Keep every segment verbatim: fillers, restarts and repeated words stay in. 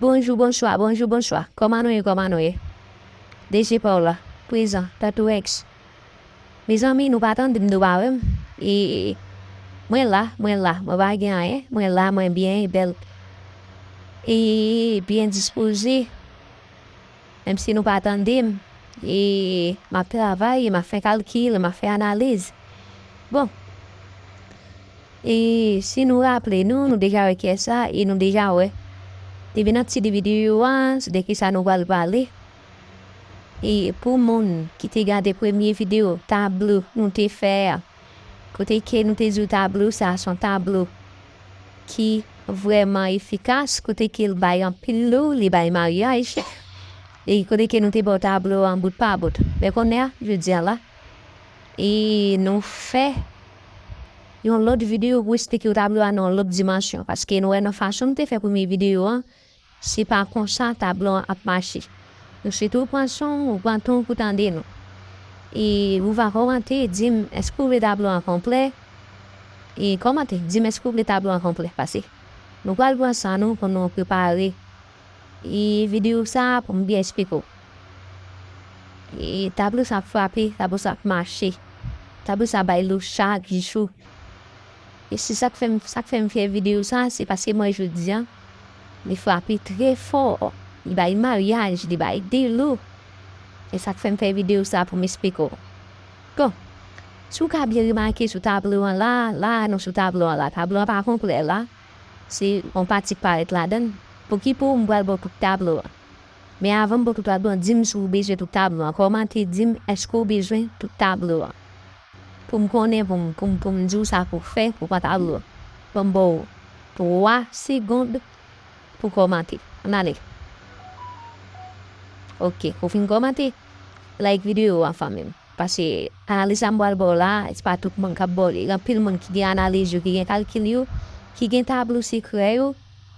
Bonjou, bonswa, bonjou, bonswa. Kòman nou ye, kòman nou ye? D J Paola, prezan, Tatou X. Mezanmi, nou pa tande m, nou pa wè m. E, mwen la, mwen la, mwen pa gen anyen. Mwen la, mwen byen, bèl. E, byen dispoze. Menm si nou pa tande m, e m ap travay, e m ap fè kalkil, e m ap fè analiz. Bon. E si nou raple nou, nou deja wè kiyès sa, e nou deja wè. Depi nan tit videyo a, de kisa nou pral pale. E pou moun ki te gade premye videyo tablo nou te fè a, kote ke nou te di w tablo sa a se yon tablo ki vrèman efikas, kote ke l bay anpil lou, li bay maryaj, e kote ke nou te ba w tablo an bout pa bout. Men kounye a, jodi a la, e nou fè yon lòt videyo pou esplike w tablo a nan yon lòt dimansyon, paske nou wè nan fason nou te fè premye videyo an, se pa konsa tablo an ap mache. Nou swete w pran san w, ou pran tan w pou tande nou. E ou va kòmante, di m, èske w vle tablo an konplè? E kòmante, di m, èske w vle tablo an konplè? Pase. Nou pral pran san nou pou nou prepare. E videyo sa a pou m byen esplike w. E tablo sa ap frape, tablo sa ap mache. Tablo sa bay lou chak jou. E se sa k fè m, sa k fè m fè videyo sa, se paske mwen jodi a, li frape trè fò. Li bay maryaj, li bay de lou. E sa k fè m fè videyo sa pou m esplike w. Bon, si w ka byen remake sou tablo an la, la, nou sou tablo an la. Tablo an pa konplè la. Se yon pati k parèt ladan l. Pou ki pou m pral ba w tout tablo an. Men avan m ba w tout tablo an, di m si w bezwen tout tablo an. Kòmante, di m èske w bezwen tout tablo an. Pou m konnen, pou m, pou m, pou m di w sa pou w fè, pou w pran tablo an. Ban m ba w twa segonn pou w kòmante. Ann ale. Oke, ou fin kòmante? Like videyo a, fanmi m. Paske analiz sa m pral ba w la, se pa tout moun k ap ba w li. Gen anpil moun ki gen analiz yo, ki gen kalkil yo, ki gen tablo sekrè yo,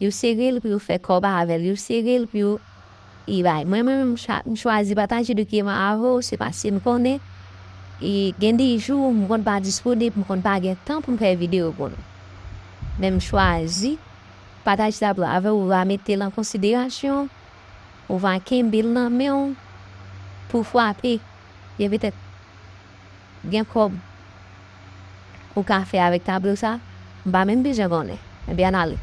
yo sere l pou yo fè kòb avè l, yo sere l pou yo, e bay. Mwen menm, m cha-, m chwazi pataje dokiman avè w, se paske m konnen, e gen de jou, m konn pa disponib, m konn pa gen tan pou m fè videyo pou nou. Men m chwazi pataje tablo avè w, ou va mete l an konsiderasyon, ou va kenbe l nan men w pou frape. Gen petèt gen kòb ou ka fè avèk tablo sa, m pa menm bezwen konnen. Ebyen, ann ale.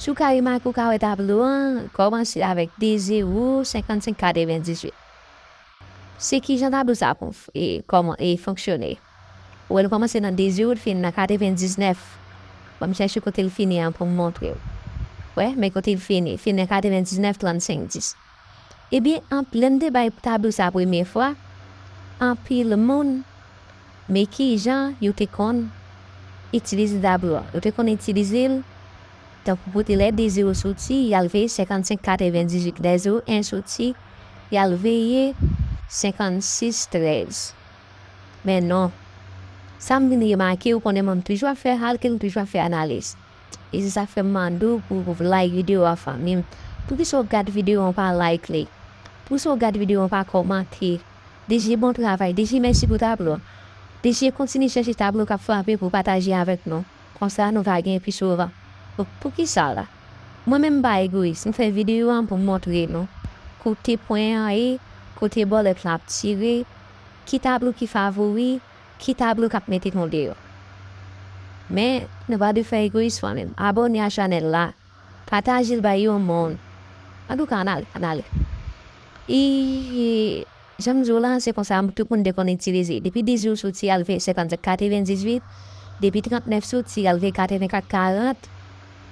Si w ka remake, ou ka wè tablo an kòmanse avèk de zewo, senkannsenk, katrevendizuit. Se kijan tablo sa a konf-, e, kòman, e, fonksyone. Ou wè l kòmanse nan de zewo, l fini nan katrevendiznèf. Ban m chèche kote l fini an pou m montre w. Wè, men kote l fini. Fini nan katrevendiznèf, trannsenk, dis. Ebyen, anp-, lè n te bay tablo sa a premye fwa, anpil moun, men kijan yo te konn itilize tablo a. Yo te konn itilize l, tankou kote lè de zewo soti, y al veye senkannsenk, katrevendizuit, lè zewo en soti, y al veye senkannsis, trèz. Men non. Sa m vin remake, ou konnen mwen m toujou ap fè kalkil, m toujou ap fè analiz. E se sa k fè m mande w pou w like videyo a, fanmi m. Poukisa w gad videyo an, w pa like li? Poukisa w gad videyo an, w pa kòmante? D J, bon travay. D J, mèsi pou tablo. D J, kontinye chèche tablo k ap frape pou w pataje avèk nou. Konsa, nou va gen pi souvan. Bon, poukisa la? Mwen menm m pa egoyis. M fè videyo an pou m montre nou kote pwen an ye, kote bòlèt la ap tire, ki tablo ki favori, ki tablo k ap mete nou deyò. Men, nou pa dwe fè egoyis, fanmi m. Abòne a chanèl la. Pataje l bay yon moun. Antouka, ann ale, ann ale. E, jan m di w la, se konsa tout moun te konn itilize. Depi de zewo soti al veye senkannsenk, katrevendizuit, depi trannèf soti al veye katrevenkat, karant.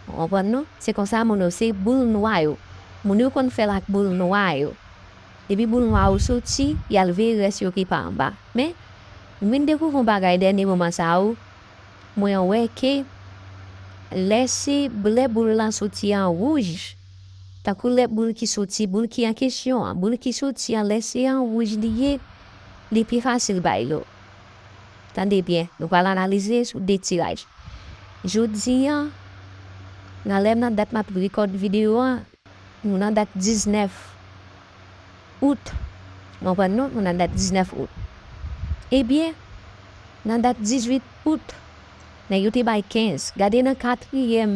Ou konprann non? Se konsa moun yo, se boul nwa yo. Moun yo konn fè l ak boul nwa yo. Depi boul nwa yo soti, y al veye rès yo ki pa anba. Men, m vin dekouvri yon bagay dènye moman sa yo, mwen wè ke lè se, lè boul lan soti an wouj, tankou lè boul ki soti, boul ki an kesyon an, boul ki soti an, lè se an wouj li ye, li pi fasil bay lou. Tande byen, nou pral analize sou de tiraj. Jodi an, nan lè m nan dat m ap rekòd videyo an, nou nan dat diznèf out. Ou konprann non? Nou nan dat diznèf out. Ebyen, nan dat dizuit out, nèg yo te bay kenz. Gade nan katriyèm,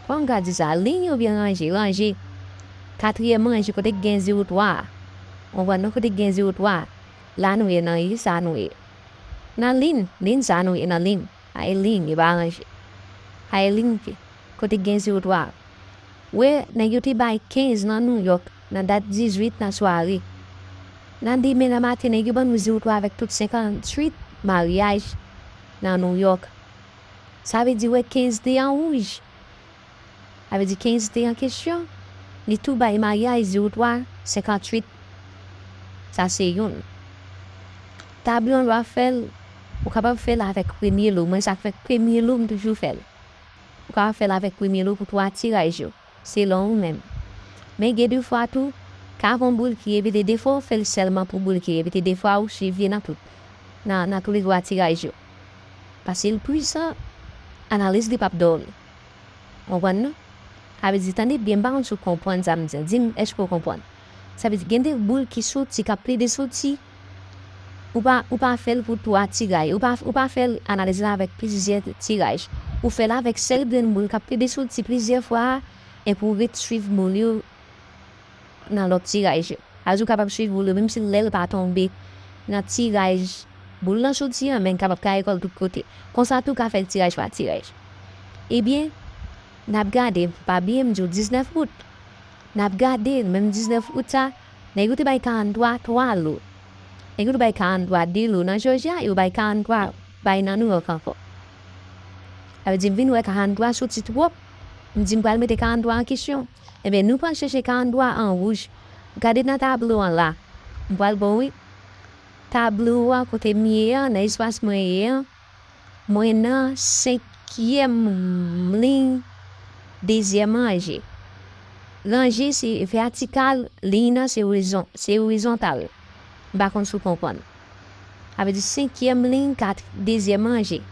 Kòman m ka di sa? Liy oubyen ranje? Ranje. Katriyèm ranje, kote k gen zewo twa a. Ou konprann non? Kote k gen zewo twa a. La nou ye, nan i sa nou ye. Nan liy, liy sa nou ye, nan liy. A e liy, e pa ranje. A e liy ki, kote k gen zewo twa a. Wè, nèg yo te bay kenz nan Nouyòk, nan dat dizuit nan sware. Nan demen nan maten, nèg yo ban nou zewo twa avèk tout senkanntuit maryaj nan Nouyòk. Sa vle di, wè, kenz te an wouj. Sa vle di, kenz te an kesyon. Li tou bay maryaj zewo twa, senkanntuit. Sa se youn. Tablo an, lè w ap fè l, ou kapab fè l avèk premye lo. Mwen, sa k fè premye lo, m toujou fè l. Ou kapab fè l avèk premye lo pou twa tiraj yo, selon ou menm. Men gen de fwa tou, ka gon boul ki repete, de fwa ou fè l sèlman pou boul ki repete, de fwa ou swiv li nan tout, nan, nan toulètwa tiraj yo. Paske l pwisan, analiz li p ap dòmi. Ou konprann non? Sa vle di, tande byen, m pa konn si w konprann sa m di an. Di m, èske w konprann? Sa vle di, gen de boul ki soti, k ap plede soti. Ou pa, ou pa fè l pou twa tiraj. Ou pa, ou pa fè l, analiz la avèk plizyè tiraj. Ou fè l avèk sèl grenn boul k ap plede soti plizyè fwa a, epi w ret swiv boul yo nan lòt tiraj yo. Sa vle di, ou kapab swiv boul yo, menm si lè l pa tonbe nan tiraj boul lan soti an, men l kapab kare kò l tout kote. Konsa tou, w ka fè l tiraj pa tiraj. Ebyen, n ap gade, pa bliye m di w diznèf out. N ap gade, menm diznèf out sa, nèg yo te bay karanntwa twa lo. Nèg yo te bay karanntwa de lo nan Jòjya, yo bay karanntwa bay nan Nouyòk ankò. Sa vle di, m vin wè karanntwa soti twòp, m di m pral mete karanntwa an kesyon. Ebyen, nou pral chèche karanntwa an wouj. Gade nan tablo an la. M pral ba w, wi. Tablo a, kote m ye an, nan espas mwen ye an, mwen nan senkyèm liy dezyèm ranje. Ranje se vètikal, liy nan se orizon-, se orizontal. M pa konn si w konprann. Sa vle di senkyèm liy, kat, dezyèm ranje.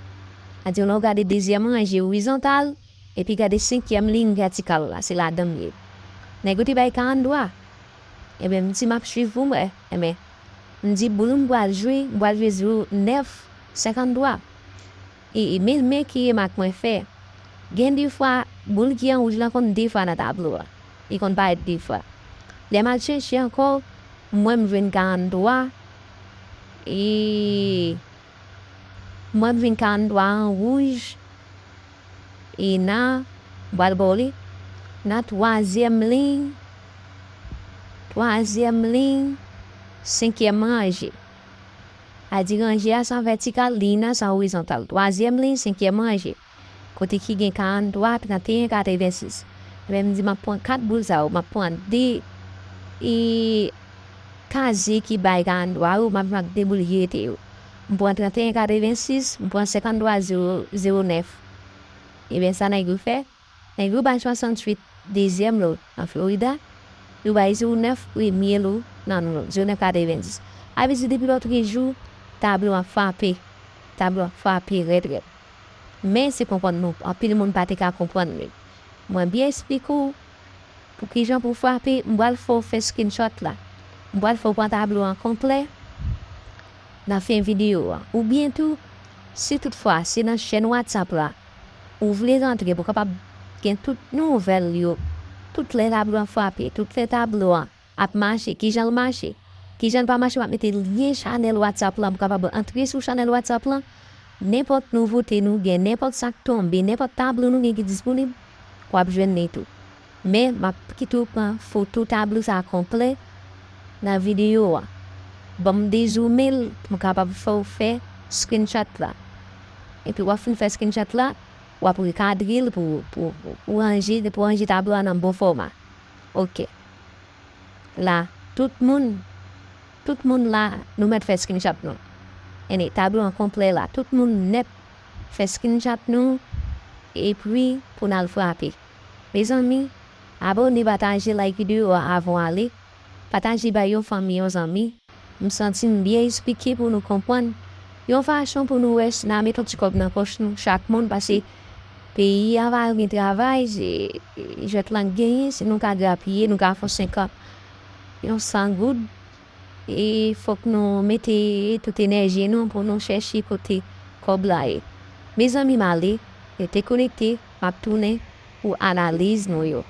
Sa vle di lè w gade dezyèm ranje orizontal, epi gade senkyèm liy vètikal la, se ladan m ye. Nèg yo te bay karanntwa. Ebyen, m di m ap swiv pou m wè. Ebyen, m di boul m pral jwe, m pral jwe zewo nèf senkanntwa. E, e men, men ki remak mwen fè. Gen de fwa, boul ki an wouj lan konn de fwa nan tablo a. Li konn parèt de fwa. Lè m al chèche ankò, m wè m jwenn karanntwa. E m wè m jwenn karanntwa an wouj. E nan, m pral ba w li, nan twazyèm liy, twazyèm liy, senkyèm ranje. Sa di ranje a se an vètikal, liy nan se an orizontal. Twazyèm liy, senkyèm ranje. Kote ki gen karanntwa, tranteyen, katrevensis. Ebyen, m di m ap pran kat boul sa yo, m ap pran de, e, kazye ki bay karanntwa yo, m ap jwe ak de boul ki rete yo. M pran tranteyen, katrevensis, m pran senkanntwa, zewo, zewo nèf. Ebyen, sa nèg yo fè, nèg yo bay swasantuit dezyèm lo nan Florida, yo bay zewo nèf premye lo nan Nouyòk, zewo nèf katrevendis. Sa vle di depi lòtrejou, tablo ap frape, tablo ap frape rèd rèd. Men se konprann nou, anpil moun pa te ka konprann li. Mwen byen esplike w pou kijan pou w frape, m pral fè w fè screenshot la. M pral fè w pran tablo an konplè nan fen videyo a. Oubyen tou, si toutfwa se nan chèn WhatsApp la ou vle rantre pou w kapab gen tout nouvèl yo, tout lè tablo an frape, tout lè tablo an ap mache, kijan l mache, kijan l pa mache, m ap mete lyen chanèl WhatsApp lan pou w kapab antre sou chanèl WhatsApp lan. Nenpòt nouvote nou gen, nenpòt sa k tonbe, nenpòt tablo nou gen ki disponib, w ap jwenn li tou. Men, m ap kite w pran foto tablo sa a konplè nan videyo a. Ban m dezoome l pou m kapab fè w fè screenshot la. Epi w ap fin fè screenshot la, w ap rekadre l pou, pou, pou ranje, pou ranje tablo a nan bon fòma. Oke. La, tout moun, tout moun la, nou mèt fè screenshot nou. Ene, tablo an konplè la, tout moun nèt fè screenshot nou, epi pou n al frape. Mezanmi, abòne, pataje, like videyo a avan w ale. Pataje bay yon fanmi, yon zanmi. M santi m byen esplike pou nou konprann. Yon fason pou nou wè si n a met yon ti kòb nan pòch nou, chak moun, paske peyi a pa gen travay, se jwèt la k genyen, si nou ka grapiye, nou ka fè senkan, yon san goud, e fòk nou mete tout enèji nou pou nou chèche kote kòb la ye. Mezanmi, m ale, rete konekte, m ap tounen. pou analiz nou yo.